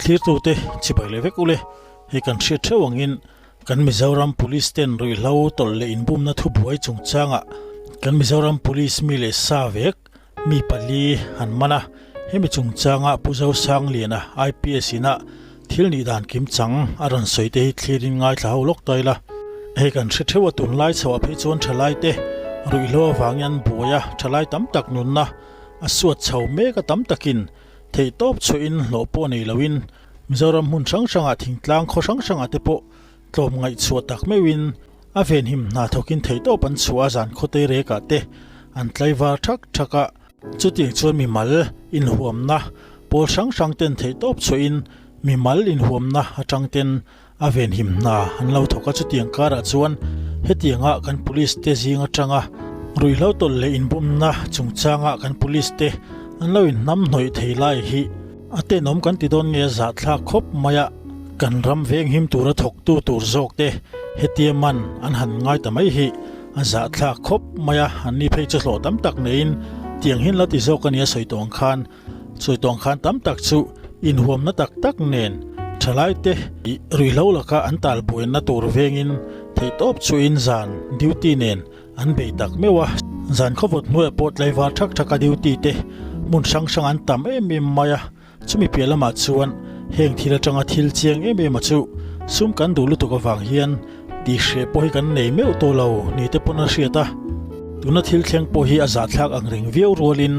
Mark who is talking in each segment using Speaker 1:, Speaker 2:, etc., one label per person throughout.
Speaker 1: Thlirtute chibai leh vek ule, hei kan hriat theuh angin kan Mizoram Police ten ruihhlo tawlh leh inbumna thubuai chungchangah kan Mizoram Police mi leh sa vek mi pali an man a, hemi chungchanga Pu Zosangliana IPS ina thil nih dan kim chang a rawn sawi te hi thlirin ngaithla ho lawk ta ila. Hei kan hre theuh a tunlai chhoah phei chuan thalai te ruihhlo avangin an buai a, thalai tam tak nunna a suat chho mek a tam takin Theihtawp chhuahin hlawh pawh nei loin Mizoram hmun hrang hrangah thingtlang khaw hrang hrangah te pawh tlawm ngaihchhuah tak meuhin a venhim hna thawkin theihtawp an chhuah a zan khawtei rekah te an tlaivar thak thak a. Chutiang chuan mimal inhuamna pawl hrang hrang ten theihtawp chhuahin mimal inhuamna atang ten a venhim hna an lo thawk a. Chutiang karah chuan hetianga kan police te zing atanga ruihhlo tawlh leh inbumna chungchanga kan police te an lo inhnam hnawih thei lai hi a tenawm kan ti dawn nge a zahthlak khawp mai a, kan ram venghim tura thawktu tur zawk te hetia man an han ngai ta mai hi a zahthlak khawp mai a, an ni phei chu hlawh tam tak neiin tiang hian la ti zawk a nia sawi tawh ang khan. Sawi tawng khan tam tak chu inhuamna tak tak nen thalaite ruihhlo laka an talbuaina tur vengin theihtawp chuhin zan duty nen an bei tak meuh a. Zan khawvawt hnuaiah pawh tlaivar thak thaka duty te hmun hrang hrang an tam em em mai a. Chumi piah lamah chuan heng thil atanga thil chiang em em a chu sum kan duh lutuk avang hian Tihhreh pawh hi kan nei meuh tawh lo ni te pawn a hriat a, tuna thil thleng pawh hi a zahthlak ang reng viau rualin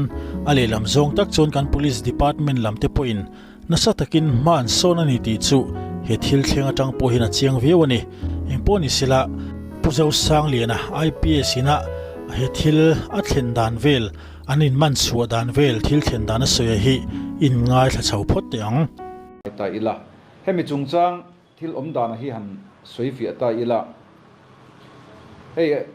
Speaker 1: a lehlam zawng tak chuan kan Police Department lam te pawhin nasa takin hma an sawn a ni tih chu he thil thleng atang pawh hian a chiang viau a ni. Engpawh ni sela Pu Zosangliana IPS ina he thil a thlen dan vel an inman chhuah dan vel thil thlen dan a sawi a hi inngaithla chho phawt teh ang.
Speaker 2: Ta ila hemi chungchang Thil awm dana hi han sawi fiah ta ila, hei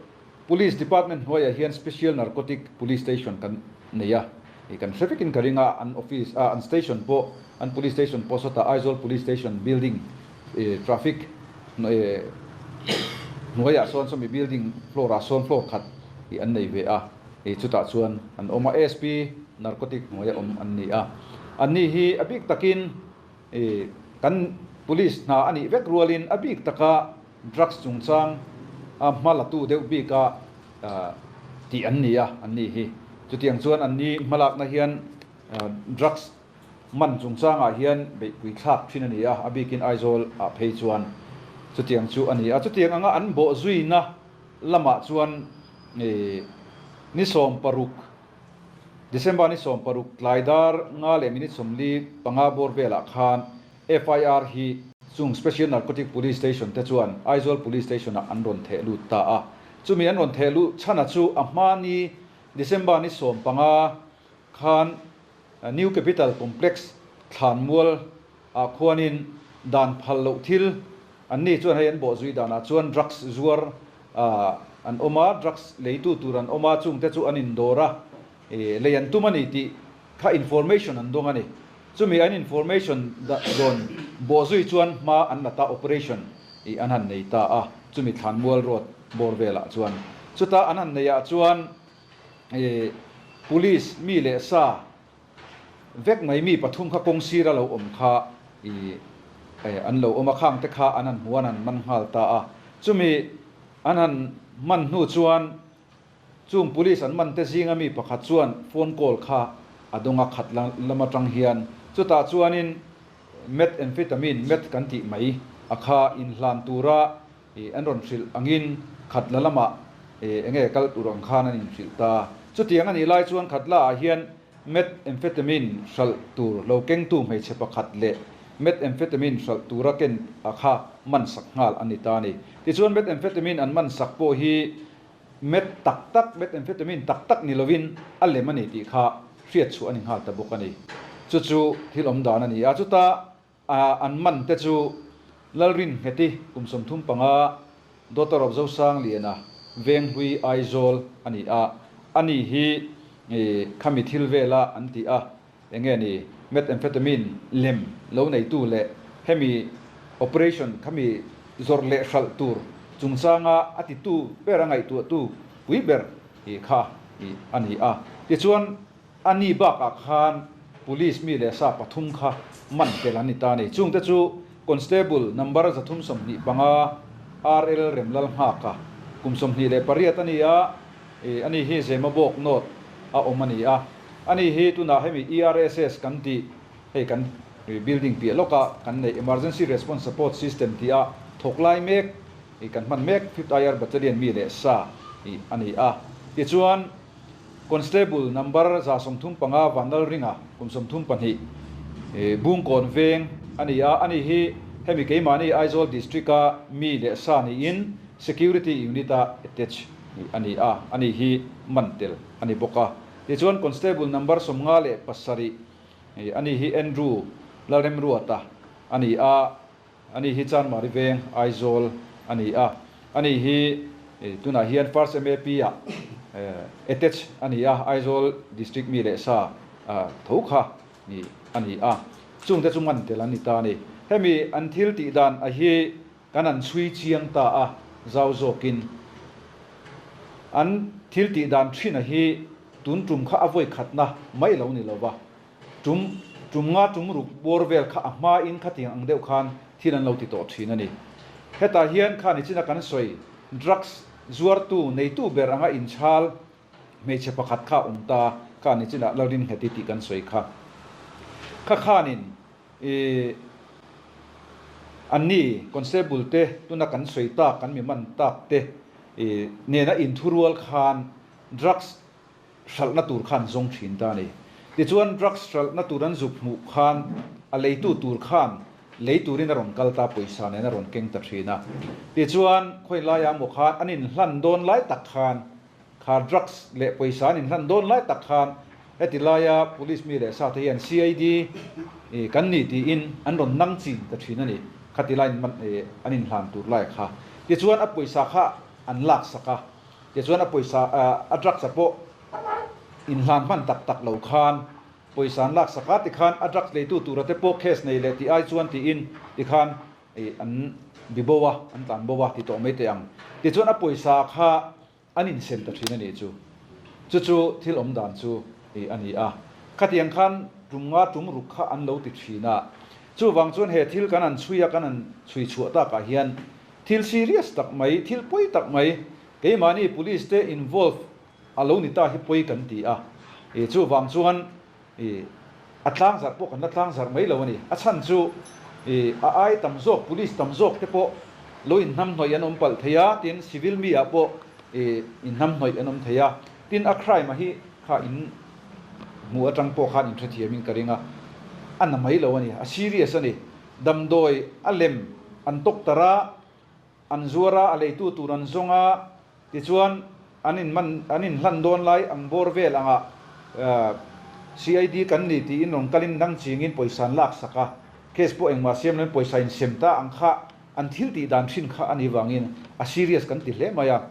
Speaker 2: Police Department hnuaiah hian Special Narcotic Police Station kan nei a, hei kan hre vekin ka ring a, an office a an station pawh an police station pawh sawtah Aizawl Police Station building traffic hnuaiah sawn sawmi building floor ah sawn floor khat hi an nei ve a, hei chutah chuan an awm a, ASP Narcotic hnuaia awm an ni a, anni hi a bik takin I kan police hna a nih vek rualin a bik taka drugs chungchang a hma latu deuh bika tih an ni a, an ni hi. Chutiang chuan an ni hmalakna hian drugs man chungchangah hian beihpui thlak thin a ni a, a bikin Aizawl ah phei chuan chutiang chu a ni a. Chutiang anga an bawhzuina lamah chuan ni 16 December ni 16 tlai dar nga leh minute 45 bawr velah khan FIR hi chung Special Narcotic Police Station te chuan Aizawl Police Station ah an rawn theh lut ta a. Chumi an rawn theh luh chhana chu a hma ni December ni 15 khan New Capital Complex thlanmual ah khuanin dan phal loh thil an ni chuan hei an bawhzui danah chuan drugs zuar an awm a, drugs leitu tur an awm a, chungte chu an indawr a, lei an tum a ni tih kha information an dawng a ni. Chumi an information dawn bawhzui chuan hma an la ta, operation an han nei ta a, chumi Thlanmual Road bawr velah chuan. Chuta an han neiah chuan police mi leh sa Vek mai mi pathum kha kawng sira lo awm kha i an lo awm a, khang te kha an han hmu an han man nghal ta a. Chumi an han man hnu chuan chung police an man te zinga mi pakhat chuan phone call kha a dawng a khat lam atang hian. Chutah chuanin methamphetamine, meth kan tih mai, a kha inhlan tura I an rawn hrilh angin Khatla lamah enge kal tur ang khan an inhrilh ta. Chutiang a nih lai chuan Khatla ah hian methamphetamine hralh tur lo kengtu hmeichhe pakhat leh methamphetamine hralh tura ken a kha man sak nghal a ni ta a ni. Tichuan methamphetamine an man sak pawh hi meth tak tak, methamphetamine tak tak ni lovin a lem a ni tih kha hriat chhuah a ni nghal ta bawk a ni. Chu chu thil awm dan a ni a. Chuta A an man te chu Lalrin Ngheti kum 35, daughter of Zosangliana, Venghlui Aizawl a ni a. Ani hi khami thil vela an ti a, enge ni methamphetamine lem lo neitu leh hemi operation khami zawrh leh hralh tur chungchanga a titu ber a ngaihtuahtu pui ber kha a ni a. Tichuan ani bakah khan. Police mi leh sa pathum kha man tel an ni ta a ni. Chungte chu Constable number 325 RL Remlal Nghaka kum 28 a ni a, ani hi Zemabawk North a awm a ni a. Ani hi tunah hemi ERSS kan tih hei kan building piah lawka kan neih Emergency Response Support System tih a thawk lai mek kan hman mek Fifth IR Battalion mi leh sa a ni a. Tichuan. Constable number 135 Vanlalringa kum 32 Bungkawn veng a ni a, ani hi hemi keimahni Aizawl District-a mi leh sa niin Security Unit-a attach a ni a, ani hi man tel a ni bawk a. Tichuan Constable number 57 ani hi Andrew Lalremruata a ni a, Ani hi Chanmari veng Aizawl a ni a, ani hi tunah hian First MAP ah attach a ni a, Aizawl District mi leh sa tho kha a ni a, chungte chu man tel an ni ta a ni. Hemi an thil tih dan a hi kan an chhui chiang ta a, zau zawkin an thil tih dan thin a hi tun tum kha a vawi khatna mai lo ni lova, Tum, tum nga tum ruk bawr vel kha a hma in khatiang ang deuh khan thil an lo ti tawh thin a ni. Hetah hian kha nichina kan sawi drugs zuartu neitu ber anga inchhal hmeichhe pakhat kha a awm ta kha nichina Lalringheti tih kan sawi kha. Kha khanin i anni constable te tuna kan sawi tak kan mi man tak te i nena inthurual khan drugs hralhna tur khan zawng thin ta a ni. Tichuan drugs hralhna tur an zuk hmuh khan a leitu tur khan lei turin a rawn kal ta, pawisa nen a rawn keng ta thin a. Tichuan khawi laia maw khan an inhlan dawn lai tak khan kha drugs leh pawisa an inhlan dawn lai tak khan heti laia police mi leh sa te hian CID kan ni tiin an rawn nang chin ta thin a ni. Khati lai an inhlan tur lai kha. Tichuan a pawisa kha an laksak a. Tichuan a pawisa a drugs a pawh inhlan hman tak tak lo khan pawisa an laksak a, tikhan a drugs leitu tura te pawh case nei leh tih ai chuan tiin tikhan an bi bo a, an tlan bo a ti tawh mai teh ang. Tichuan a pawisa kha an insem ta thin a nih chu. Chu chu thil awm dan chu a ni a. Khatiang khan tum nga tum ruk kha an lo ti thin a. Chuvang chuan he thil kan han chhui a, kan han chhui chhuah takah hian Thil serious tak mai, thil pawi tak mai, keimahni police te involve a lo ni ta hi pawi kan ti a, i chuvang chuan i a tlangzarh pawh kan la tlangzarh mai lo a ni. A chhan chu i a ai tam zawk, police tam zawk te pawh lo inhnamhnawih an awm palh thei a, tin civil mi ah pawh i inhnamhnawih an awm thei a, tin a crime a hi kha in hmuh atang pawh khan inhrethiam in ka ring a, a na mai lo a ni, a serious a ni. Damdawi a lem an tawk tar a, an zuar a, a leitu tur an zawng a, tichuan an inman an inhlan dawn lai ang bawr vel angah CID kan ni tiin rawn kalin dang chingin pawisa an laksak a, case pawh engmah siam loin pawisa insem ta ang kha an thil tih dan thin kha a nih vangin a serious kan ti hle mai a,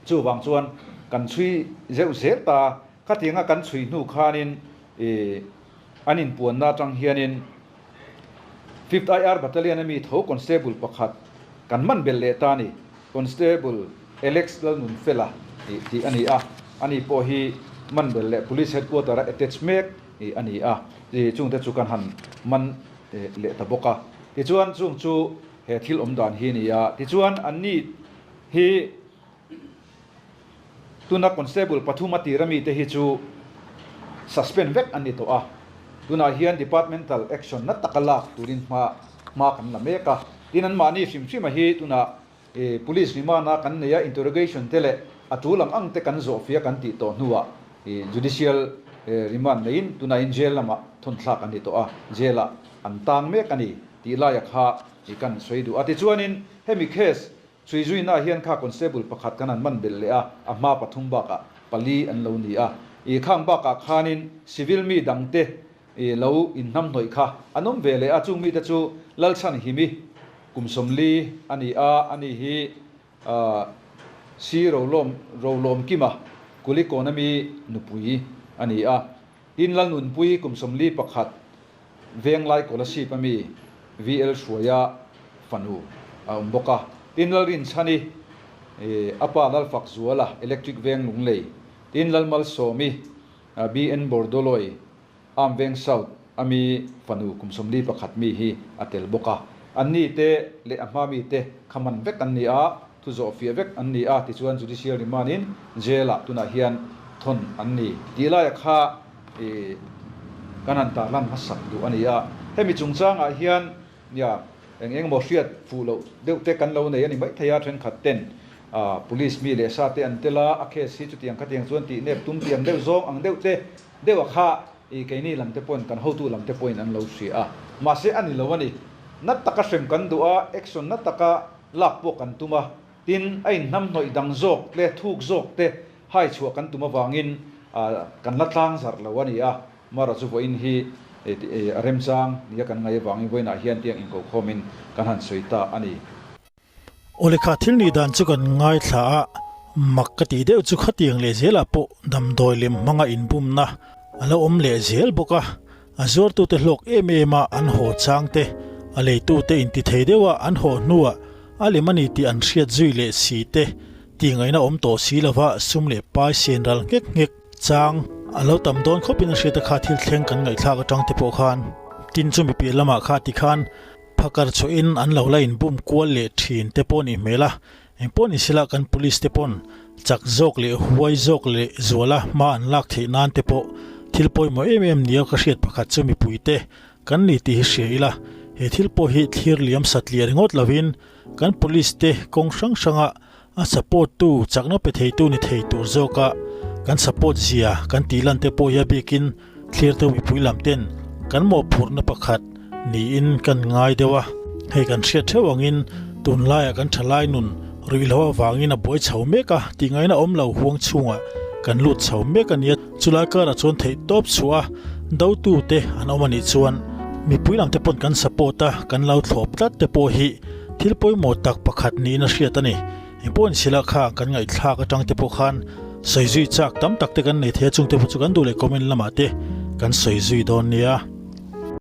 Speaker 2: chuvang chuan kan chhui zeuh zel ta, khatianga kan chhui hnu khanin an inpuanna atang hianin Fifth IR Battalion a mi tho Constable pakhat kan man belh leh ta a ni. Constable Alex Lalnunfela tih a ni a, ani pawh hi man belh leh Police Headquarter a attach mek a ni a, chungte chu kan han man leh ta bawk a. Tichuan chung chu he thil awm dan hi a ni a, tichuan anni hi Tuna Constable pathum a tir ami te hi chu suspend vek an ni tawh a, tunah hian departmental action na taka lak turin hma hma kan la mek a. Tin anmahni hrim hrim a hi tunah police remand a kan nei a, interrogation te leh a tul ang ang te kan zawh fia kan tih tawh hnuah judicial remand neiin tunah in jail lamah thawn thlak an ni tawh a, jail ah an tang mek a ni tih laia kha kan sawi duh a. Tichuanin hemi case Chhuizuina hian kha constable pakhat kan han man belh leh a, a hma pathum bakah pali an lo ni a. I khang bakah khanin civil mi dangte i lo inhnamhnawih kha an awm ve leh a, chung mite chu Lalchhanhimi kum 40 a ni a, ani hi Si Rolawm Rolawmkima Kulikawn ami nupui a ni a. Tin Lalnunpui kum 41 Venglai Kolasib ami VL Hruaia fanu a awm bawk a. Tin Lalrinchhani a pa Lalfak Zuala Electric Veng Lunglei, tin Lalmalsawmi BN Bordoloi Armveng South a mi fanu kum 41 mi hi a tel bawk a. Anni te leh a hma mi te kha man vek an ni a, thu zawh fiah vek an ni a, tichuan Judicial Remand in Jail ah tunah hian thawn an ni tih laia kha i kan han tarlan hmasak duh a ni a. Hemi chungchangah hian nia eng eng emaw hriat fuh loh deuh te kan lo nei a ni maithei a, thenkhat ten Police mi leh sa te an tel a, a case hi chutiang khatiang chuan tih nep tum tiang deuh zawng ang deuh te deuh a kha i keini lam te pawhin kan hotu lam te pawhin an lo hria a, mahse a ni lo a ni. Na taka hrem kan duh a, action na taka lak pawh kan tum a, tin a inhnamhnawih dang zawk te thuk zawk te hai chhuah kan tum avangin kan la tlang zarh lo a ni a, Mara chu vawiin hi a remchang nia kan ngaih avangin vawiinah hian tiang inkokhawmin kan han sawi ta a ni.
Speaker 1: Aw lekha thil nih dan chu kan ngaithla a, mak ka tih deuh chu khatiang leh zelah pawh damdawi lem hmanga inbumna a lo awm leh zel bawk a, a zuartute hlawk em em a an haw chang te, a leitute inti thei deuha an haw hnuah a lem a ni tih an hriat zui leh si te tih ngaihna awm tawh si lova sum leh pai sen ral nghek nghek chang a lo tam dawn khawpin a hriat a kha thil thleng kan ngaihthlak atang te pawh khan tin chumi piah lamah kha tikhan Phakar chhuahin an lo la inbum kual leh thin te pawh nih hmel a, engpawh ni sela kan police te pawn chak zawk leh huai zawk leh zuala hma an lak theih nan te pawh thil pawimawh em em nia ka hriat pakhat chu mipui te kan ni tih hi hria ila, he thil pawh hi thlir liam satliah ringawt lovin kan police te kawng hrang hranga A support tu chakna pe theitu ni thei tur zawka kan support zia kan tih lan te pawh hi a bikin thlirtu mipui lam ten kan mawhphurhna pakhat niin kan ngai deuh a. Hei kan hriat theuh angin tunlaiah kan thalai nun ruihhlo avangin a buai chho mek a tih ngaihna awm lo huang chhungah kan lut chho mek a nia. Chulai karah chuan theih tawp chhuah a dotu te an awm a nih chuan mipui lam te pawn kan support a kan lo thlawp tlat te pawh hi Thil pawimawh tak pakhat niin a hriat a ni. Engpawh in sila kha kan ngaihthlak atang te pawh khan sawi zui chak tam tak te kan nei thei a, chungte pawh chu kan duh leh comment lamah te kan sawi zui dawn nia.